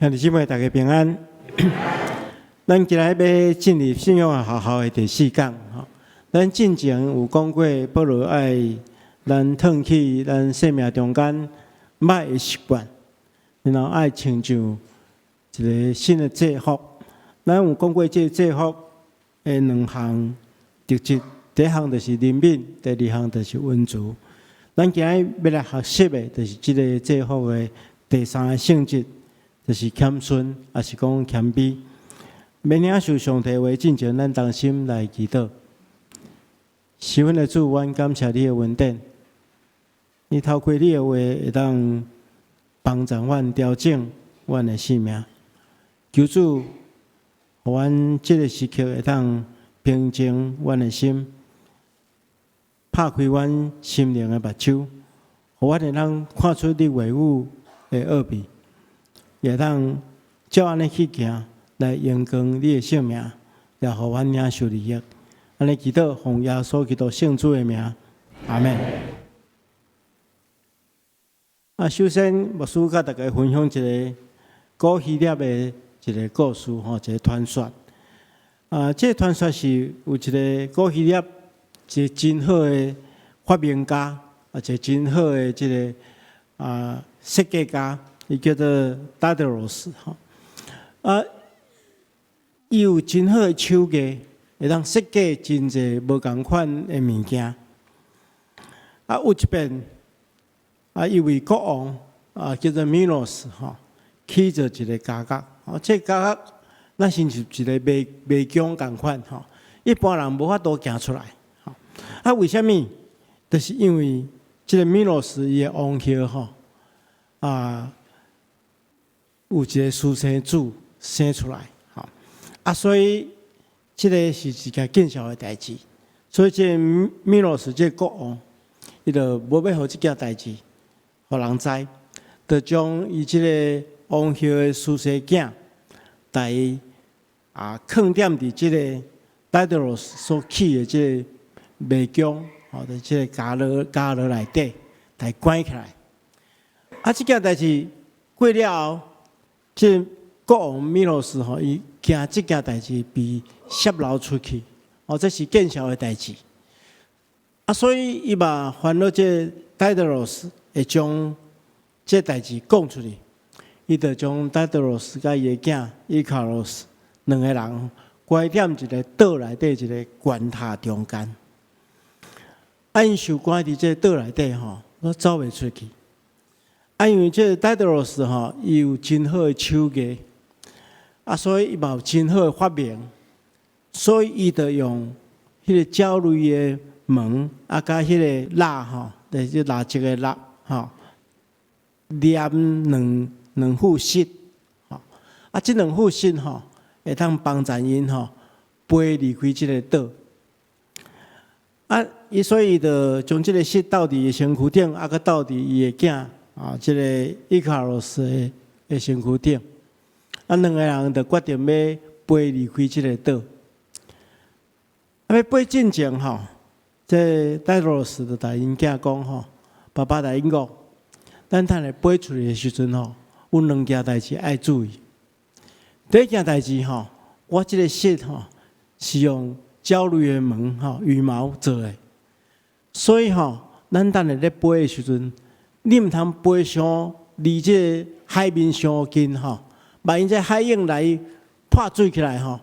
兄弟姊妹，大家平安。咱今日欲進入信仰學校的第四講。吼，咱進前有講過，保羅愛咱褪去咱生命中間歹的習慣，然後愛穿上一个新的制服。咱有講過，這个制服的兩項特質，第一項就是憐憫，第二項就是恩慈。咱今日欲來學習的，就是這个制服的第三个性質，就是謙遜，抑是講謙卑。欲領受上帝話進前，咱同心來祈禱。慈恩的主，阮感謝你的恩典。你透過你的話，會當幫助阮調整阮的生命。求主，予阮這个時刻會當平靜阮的心，拍開阮心靈的目睭，予阮會當看出你話語的奧秘，會當照按呢去行，來榮光你的聖名，也予阮領受利益。按呢祈禱，奉耶穌基督聖子的名，阿們。啊，首先，牧師佮大家分享一个古希臘的一个故事，吼，一个傳說。啊，這个傳說是有一个古希臘一个真好的發明家，啊，一个真好的這个設計家，伊叫做達德羅斯，吼。啊，伊有真好的手藝，會當設計真濟無仝款的物件。啊，有一遍，啊，一位國王啊，叫做米諾斯，吼，起造一个監獄。哦，這個監獄若親像一个迷宮仝款，吼，一般人無法度行出來。吼，啊，為啥物？就是因為這个米諾斯伊的王后，吼，啊，有一个私生子生出來，吼，啊，所以這个是一件見笑的代誌。所以這个米諾斯這个國王，伊就無欲予這件代誌予人知，就將伊這个王后的私生囝，共伊囥踮佇這个戴德羅斯所起的這个迷宮，吼，佇這个監牢監牢內底，共伊關起來。啊，這件代誌過了後，這個國王米諾斯吼，伊驚這件代誌被洩露出去，哦，這是見笑的代誌。啊，所以伊嘛煩惱這个戴德羅斯會將這代誌講出去，伊就將戴德羅斯佮伊的囝伊卡羅斯兩個人關踮一个島內底一个懸塔中間。啊，𪜶受關佇這個島內底吼，攏走袂出去。啊，因為這個戴德羅斯吼，伊有真好的手藝，啊，所以伊嘛有真好的發明，所以伊就用彼个鳥類的毛，啊，佮彼个蠟吼，就是蠟燭的蠟吼，黏兩副翼，吼，啊，這兩副翼吼，會當幫助𪜶吼飛離開這个島。啊，伊所以伊就將這个翼鬥佇伊身軀頂，啊，閣鬥佇伊的囝啊，這个伊卡羅斯的身軀頂。啊，兩个人就決定欲飛離開這个島。啊，欲飛進前吼，這戴羅斯就共𪜶囝講吼，爸爸共𪜶講，咱等下飛出去的時陣吼，有兩件代誌愛注意。第一件代誌吼，我這个翼吼是用鳥類的毛吼羽毛做的，所以吼，咱等下咧飛的時陣，你毋通飛傷離這个海面傷近吼，萬一這海湧來破水起來吼，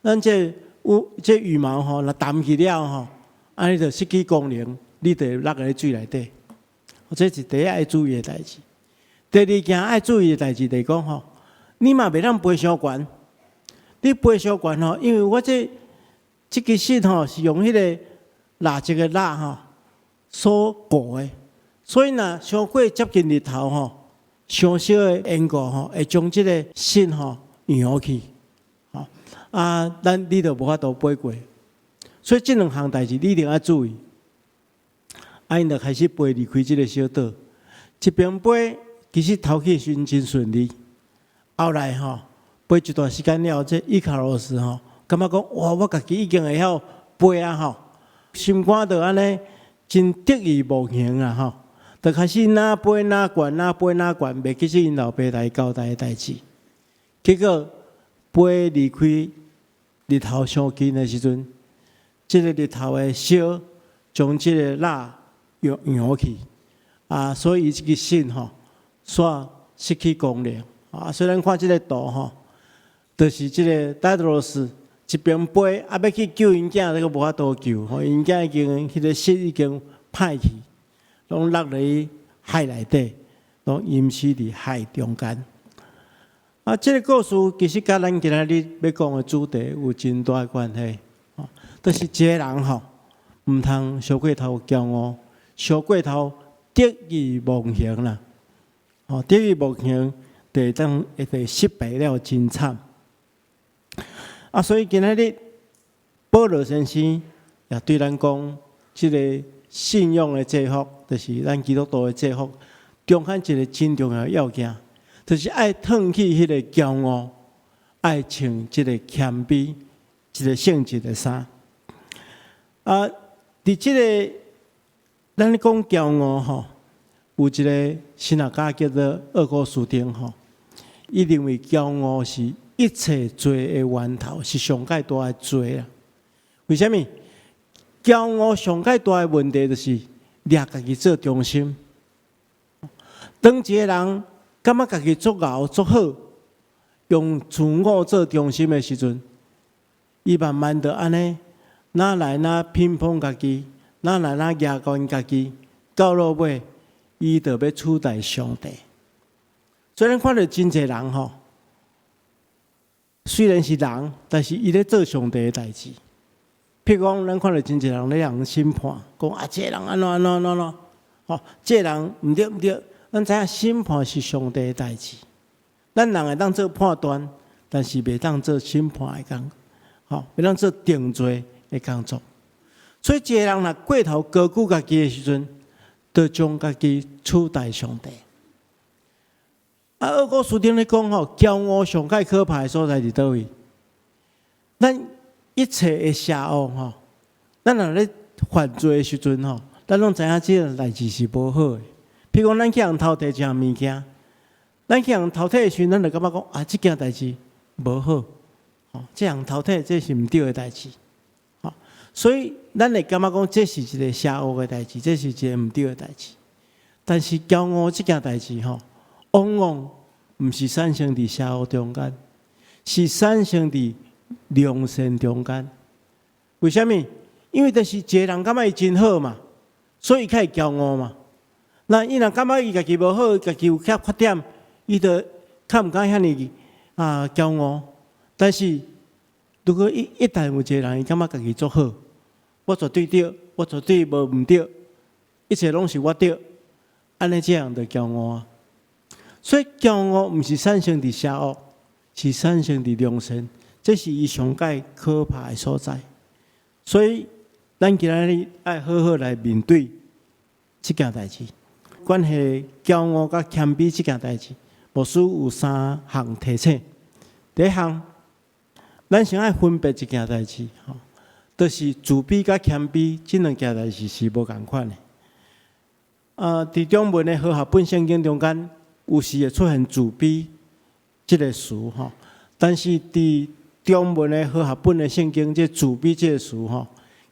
咱這有這羽毛吼，若澹去了吼，按呢就失去功能，你就會落佇水內底。這是第一愛注意的代誌。第二件愛注意的代誌就是講吼，你嘛袂當飛傷懸，你飛傷懸吼，因為我這支翼吼是用彼个蠟燭的蠟吼所糊的，所以若傷過接近日頭吼，傷燒的緣故吼，會將這个翼吼揚去，吼啊，咱你就無法度飛過。所以這兩項代誌你一定愛注意。啊，𪜶就開始飛離開這个小島，一邊飛，其實頭去時陣真順利。後來吼，飛一段時間了後，這伊卡羅斯吼，感覺講哇，我家己已經會曉飛啊吼，心肝就按呢真得意忘形啊吼，就開始若飛若懸，若飛若懸，袂記得𪜶老爸來交代的代誌。結果飛離開日頭傷近的時陣，這个日頭的燒將這个蠟溶溶去，啊，所以伊這个腎吼，煞失去功能。啊，所以咱看這个圖吼，就是這个戴德羅斯一邊飛，啊，欲去救𪜶囝，這閣無法度救，吼，𪜶囝已經彼个腎已經歹去，攏落佇海內底，攏淹死佇海中間。啊，這个故事其實佮咱今仔日欲講的主題有真大的關係。吼，就是一个人吼，毋通傷過頭驕傲，傷過頭得意忘形啦。吼，得意忘形，就會當會失敗了真慘。啊，所以今仔日保羅先生也對咱講，這个信仰的制服，就是咱基督徒的制服，中間一个真重要的要件，就是愛褪去彼个驕傲，愛穿這个謙卑、這个聖潔的衫。啊，佇這个咱咧講驕傲吼，有一个神學家叫做奧古斯丁吼，伊認為驕傲是一切罪的源頭，是上蓋大的罪啊。為啥物？驕傲上蓋大的問題就是掠家己做中心。當一个人感覺家己足𠢕足好，用自我做中心的時陣，伊慢慢就按呢，哪來哪評判家己，哪來哪舉懸家己，到落尾，伊就欲取代上帝。所以咱看著真濟人吼，雖然是人，但是伊咧做上帝的代誌。譬如講，咱看著真濟人咧予人審判，講啊，這个人按怎按怎按怎按怎，吼，這个人毋對毋對。咱知影審判是上帝的代誌，咱人會當做判斷，但是袂當做審判的工，吼，袂當做定罪的工作。所以，一个人若過頭高舉家己的時陣，就將家己取代上帝。啊，奧古斯丁咧講吼，驕傲上蓋可怕的所在佇佗位？咱一切的邪惡吼，咱若咧犯罪的時陣吼，咱攏知影這个代誌是無好的。譬如講，咱去予人偷提一項物件，咱去予人偷提的時陣，咱就感覺講啊，這件代誌無好，吼，這項偷提這是毋對的代誌，吼，所以咱會感覺講這是一个邪惡的代誌，這是一个毋對的代誌。但是驕傲這件代誌吼，往往毋是產生佇邪惡中間，是產生佇良善中間。為啥物？因為就是一个人感覺伊真好嘛，所以伊較會驕傲嘛。那伊若感覺伊家己無好，家己有遐缺點，伊就較毋敢遐爾啊驕傲。但是如果一旦有一个人，伊感覺家己足好，我絕對對，我絕對無毋對，一切攏是我對，按呢這樣就驕傲啊。所以驕傲毋是產生佇邪惡，是產生佇良善，這是伊上蓋可怕的所在。所以咱今仔日愛好好來面對這件代誌。關係驕傲佮謙卑這件代誌，牧師有三項提醒。第一項，咱先愛分別一件代誌，吼，就是自卑佮謙卑這兩件代誌是無仝款的。啊，佇中文的和合本聖經中間，有時會出現自卑這个詞，吼，但是佇中文的和合本的聖經，這自卑這个詞，吼，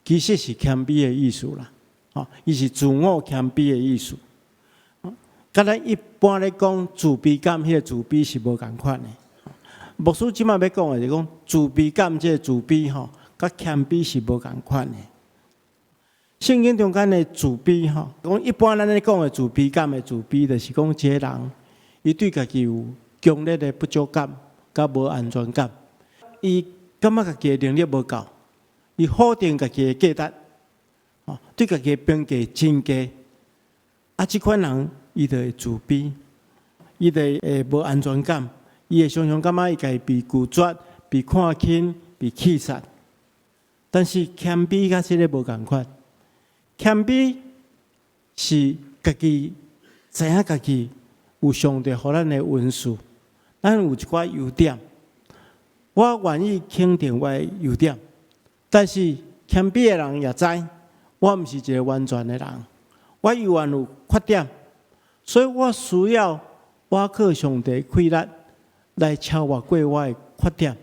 其實是謙卑的意思啦，吼，伊是自我謙卑的意思。佮咱一般咧講自卑感，彼个自卑是無仝款的。牧師這擺欲講的是講自卑感，這个自卑吼，佮謙卑是無仝款的。聖經中間的自卑吼，講一般咱咧講的自卑感的自卑，就是講一个人伊對家己有強烈的不足感，佮無安全感，伊感覺家己的能力無夠，伊否定家己的價值，吼，對家己的評價真低。啊，這款人伊就會自卑，伊就會無安全感，伊會常常感覺伊家己被拒絕、被看輕、被棄殺。但是謙卑佮這个無仝款，謙卑是家己知影家己有上帝予咱的恩賜，咱有一寡優點，我願意肯定我的優點。但是謙卑的人也知，我毋是一个完全的人，我猶原有缺點，所以我需要倚靠上帝氣力來超越過我的缺點。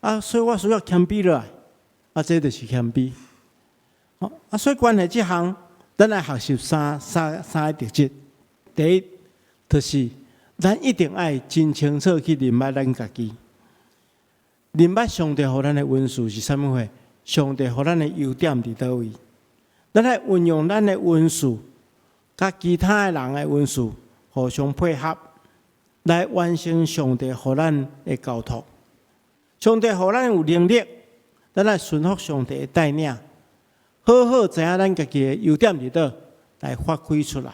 啊，所以我需要謙卑落來，啊，這就是謙卑。啊，所以關係這項，咱來學習三個特質。第一，就是咱一定愛真清楚去認捌咱家己，認捌上帝予咱的恩賜是啥物貨，上帝予咱的優點佇佗位，咱愛運用咱的恩賜，佮其他的人的恩賜互相配合，來完成上帝予咱的交託。上帝予咱有能力，咱來順服上帝的帶領，好好知影咱家己的優點佇佗，來發揮出來。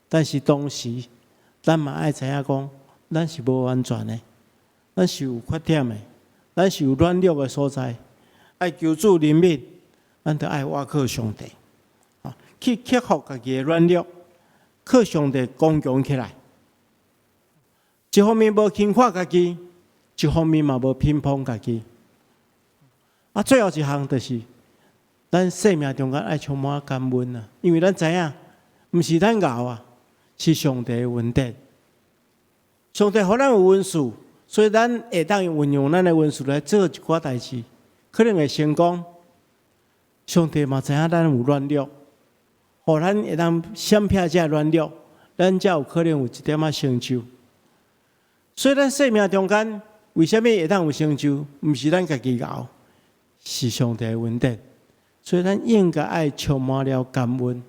但是同時，咱嘛愛知影講，咱是無完全的，咱是有缺點的，咱是有軟弱的所在。愛求主憐憫，咱著愛倚靠上帝，去克服家己的軟弱，靠上帝剛強起來。一方面無輕看家己，一方面嘛無偏頗家己。啊，最後一項就是，咱生命中間愛充滿感恩啊，因為咱知影，毋是咱𠢕啊，是上帝的恩典。上帝予咱有恩賜，所以咱會當運用咱的恩賜來做一寡代誌，可能會成功。上帝嘛知影咱有軟弱，予咱會當閃避這軟弱，咱才有可能有一點仔成就。所以咱生命中間為啥物會當有成就？毋是咱家己𠢕，是上帝的恩典。所以咱應該愛充滿了感恩。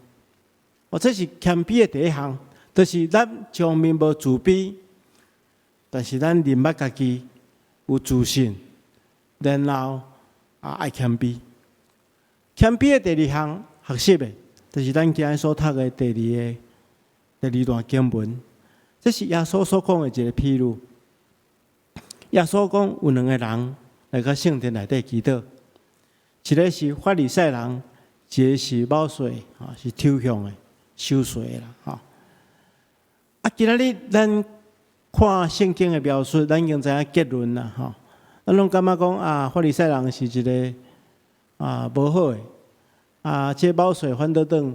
哦，這是謙卑的第一項，就是咱一方面無自卑，但是咱認捌家己有自信，然後啊愛謙卑。謙卑的第二項學習的，就是咱今日所讀的第二段經文。這是耶穌所講的一個譬喻。耶穌講有兩個人來到聖殿內底祈禱，一個是法利賽人，一個是謀稅，是抽象的收稅的啦，吼。啊，今仔日咱看聖經的描述，咱已經知影結論啦，吼。咱攏感覺講啊，法利賽人是一個啊無好的，啊，這個謀稅反倒轉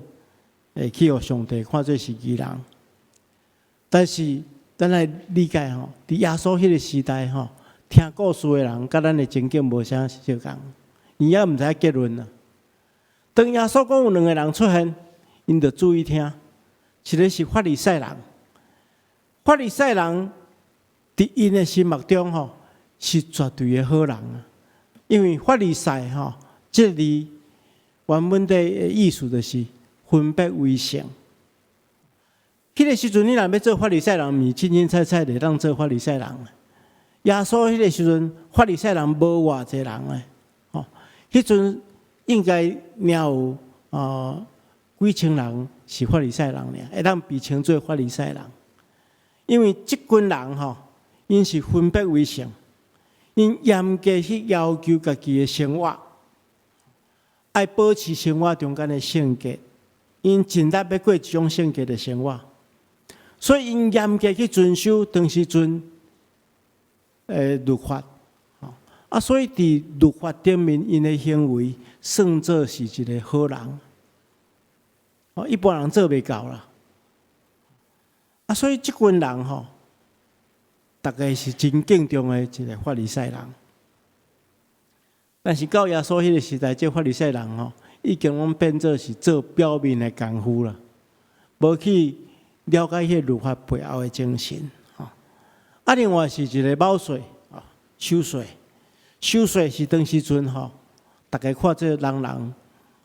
會去予上帝看做是義人。但是咱來理解吼，佇耶穌彼個時代吼，聽故事的人佮咱的情景無啥相仝，伊猶毋知影結論啊。當耶穌講有兩個人出現，𪜶就注意聽，一個是法利賽人，法利賽人佇𪜶的心目中吼是絕對的好人啊，因為法利賽吼這字原文的意思就是分別為聖。彼個時陣，你若欲做法利賽人，毋是凊凊彩彩就會當做法利賽人。耶穌彼個時陣，法利賽人無偌濟人咧，吼，彼陣應該爾有幾千人是法利賽人爾，會當被稱做法利賽人。因為這群人吼，𪜶是分別為聖，𪜶嚴格去要求家己的生活，愛保持生活中間的聖潔，𪜶盡力欲過這種聖潔的生活。所以，𪜶嚴格去遵守當時陣律法，啊，所以佇律法頂面，𪜶的行為算做是一個好人，哦，一般人做袂到啦。啊，所以這群人吼，大家是真敬重的一個法利賽人。但是到耶穌彼個時代，這法利賽人吼，已經攏變做是做表面的功夫啦，無去了解彼個律法背後的精神，吼。啊，另外是一個謀稅，啊，收稅，收稅是當時陣吼，大家看做人人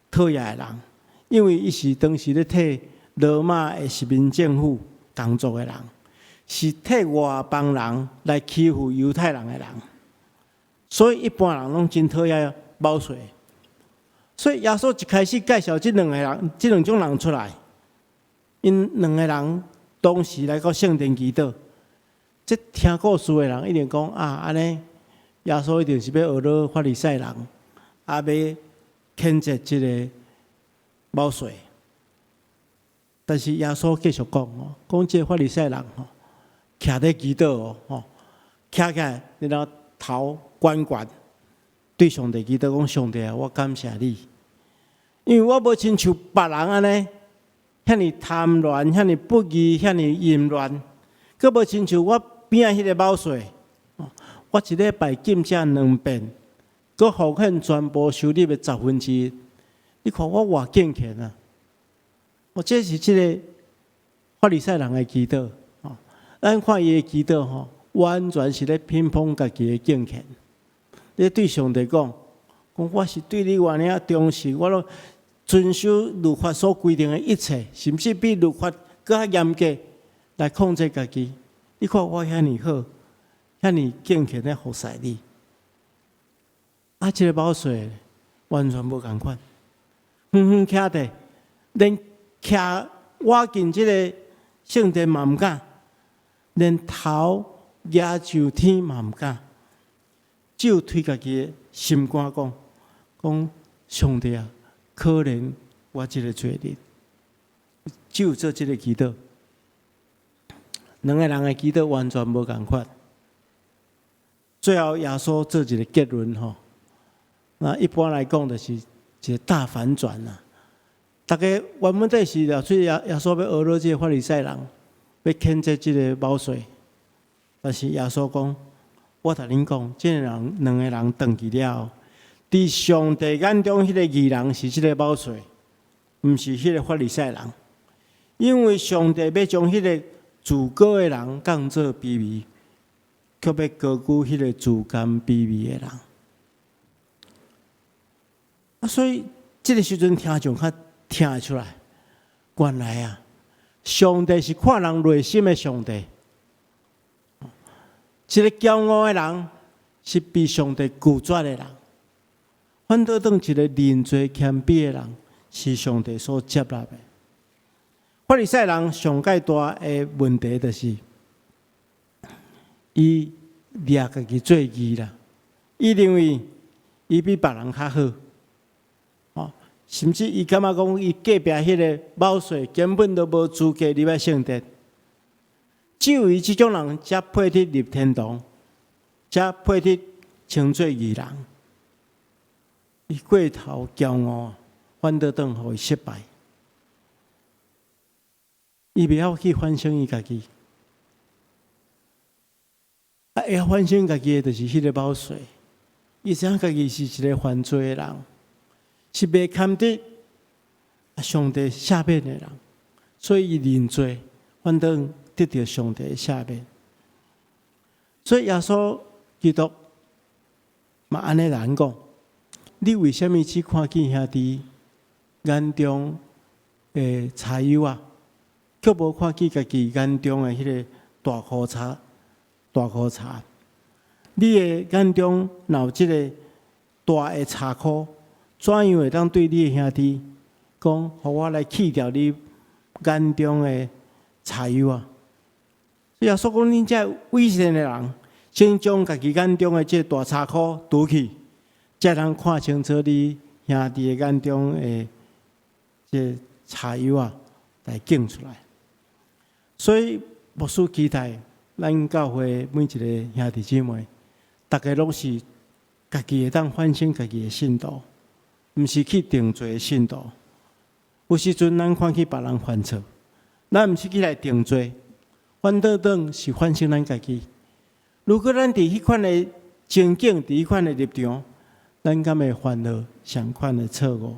討厭的人，因為伊是當時咧替羅馬的殖民政府工作的人，是替外邦人來欺負猶太人的人，所以一般人攏真討厭謀稅。所以耶穌一開始介紹這兩個人，這兩種人出來，𪜶兩個人當時來到聖殿祈禱，這聽故事的人一定講啊，按呢耶穌一定是欲呵咾法利賽人，啊，欲譴責這個謀稅。但是耶穌繼續講哦，講這個法利賽人吼，徛咧祈禱哦，吼，徛起來，然後頭懸懸，對上帝祈禱講：上帝啊，我感謝你，因為我無親像別人按呢，遐爾貪婪，遐爾不義，遐爾淫亂。閣無親像我邊仔彼个謀稅，我一禮拜禁食兩遍，閣奉獻全部收入的十分之一。你看我偌敬虔啊！哦，這是這个法利賽人的祈禱。哦，咱看伊的祈禱吼，完全是咧評判家己的敬虔。咧對上帝講，講我是對你偌爾仔忠實，我攏遵守律法所規定的一切，甚至比律法閣較嚴格來控制家己。你看我遐爾好，遐爾敬虔咧服侍你。啊，這个謀稅完全無仝款，遠遠徛佇，連徛倚近這个聖殿嘛毋敢，連頭舉上天嘛毋敢，只有推家己的心肝講，講上帝啊，可憐我這个罪人，只有做這个祈禱。兩个人的祈禱完全無仝款。最後耶穌做一个結論吼，那一般來講就是一个大反轉啦。逐家原本底是了，所以耶穌欲呵咾這个法利賽人，欲譴責這个謀稅，但是耶穌講，我共恁講，這个人兩个人轉去了後，佇上帝眼中，彼个義人是這个謀稅，毋是彼個法利賽人，因為上帝欲將彼个自高的人降做卑微，卻欲高舉彼個自甘卑微的人。啊，所以這个時陣聽眾較聽會出來，原來啊，上帝是看人內心的上帝。一个驕傲的人是被上帝拒絕的人，反倒轉一个認罪謙卑的人是上帝所接納的。法利賽人上蓋大的問題就是，伊掠家己做義啦，伊認為伊比別人較好，哦，甚至伊感覺講伊隔壁彼个謀稅根本都無資格入來聖殿。只有伊這種人才配得入天堂，才配得稱做義人。伊過頭驕傲，反倒轉予伊失敗。伊袂曉去反省伊家己，啊，會曉反省家己的，就是彼个謀稅。伊知影家己是一个犯罪的人，是袂堪得上帝赦免的人，所以伊認罪，反倒得著上帝的赦免。所以耶穌基督嘛按呢來講：你為啥物只看見兄弟眼中的柴莠仔，卻無看見家己眼中的彼个大箍柴？大箍柴，你的眼中若有這个大的柴箍，怎樣會當對你的兄弟講，予我來去掉你眼中的柴莠仔？耶穌講，恁這偽善的人，先將家己眼中的這个大柴箍除去，才通看清楚你兄弟的眼中的這个柴莠仔來揀出來。所以牧師期待咱教會每一个兄弟姊妹，逐家攏是家己會當反省家己的信徒，毋是去定罪的信徒。有時陣咱看見別人犯錯，咱毋是去來定罪，反倒轉是反省咱家己。如果咱佇彼款的情景，佇彼款的立場，咱敢會犯著相款的錯誤？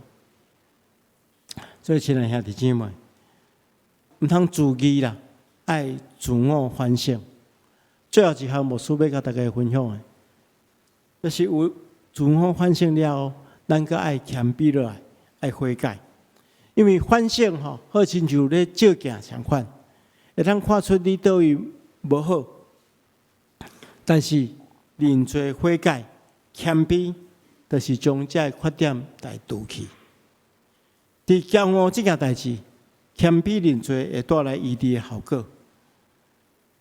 所以，親愛兄弟姊妹，毋通自義啦，愛自我反省。最後一項，牧師欲共大家分享的，就是有自我反省了後，咱閣愛謙卑落來，愛悔改。因為反省吼，好親像咧照鏡相款，會當看出你佗位無好。但是認罪悔改、謙卑，就是將這个缺點來除去。佇驕傲這件代誌，謙卑認罪會帶來醫治的效果。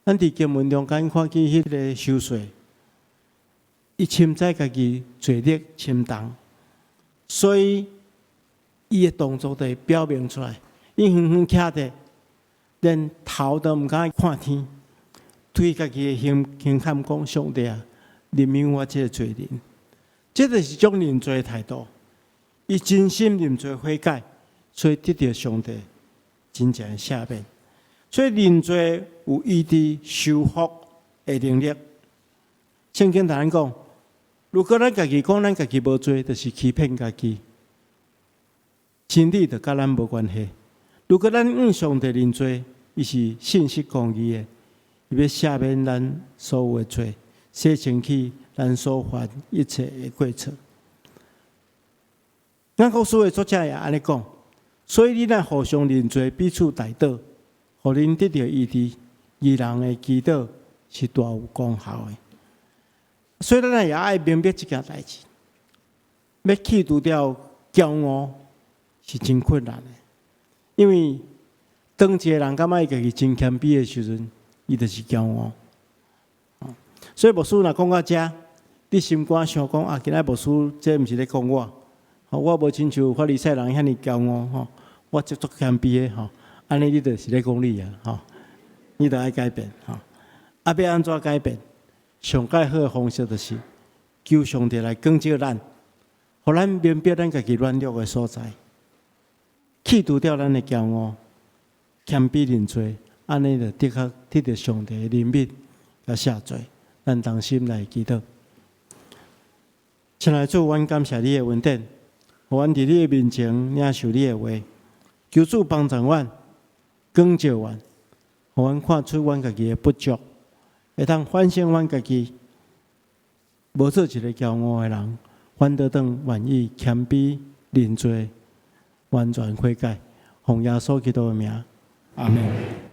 咱佇經文中間看見彼个收稅，伊深知家己罪孽深重，所以伊的動作就會表明出來。伊遠遠徛佇，連頭都毋敢看天，對家己的胸胸坎講：上帝啊，憐憫我這个罪人。這就是種認罪的態度。伊真心認罪悔改，所以得著上帝真正的赦免。所以認罪有醫治修復的能力。聖經同咱講，如果咱家己講咱家己無罪，就是欺騙家己，真理就佮咱無關係。如果咱向上帝認罪，伊是信實公義的，伊欲赦免咱所有的罪，洗清去咱所犯一切的過錯。雅各書的作者也按呢講，所以恁愛互相認罪，彼此代禱，予恁得著醫治。義人的祈禱是大有功效的。所以咱也愛明白這件代誌，欲去除掉驕傲是真困難的，因為當一個人感覺伊家己真謙卑的時陣，伊就是驕傲。所以牧師若講到遮，你心肝想講啊，今仔牧師這毋是咧講我，我無親像法利賽人遐爾驕傲吼，我足足謙卑的吼，按呢你就是咧講你啊吼，你著愛改變吼。啊，欲按怎改變？上蓋好的方式就是求上帝來光照咱，予咱明白咱家己軟弱的所在，去除掉咱的驕傲，謙卑認罪，按呢就的確得著上帝的憐憫佮赦罪。咱同心來祈禱。親愛的主，阮感謝你的恩典，予阮佇你的面前領受你的話，求主幫助阮，光照阮，予阮看出阮家己的不足，會當反省阮家己，無做一个驕傲的人，反倒轉願意謙卑認罪，完全悔改，奉耶穌基督的名，阿門。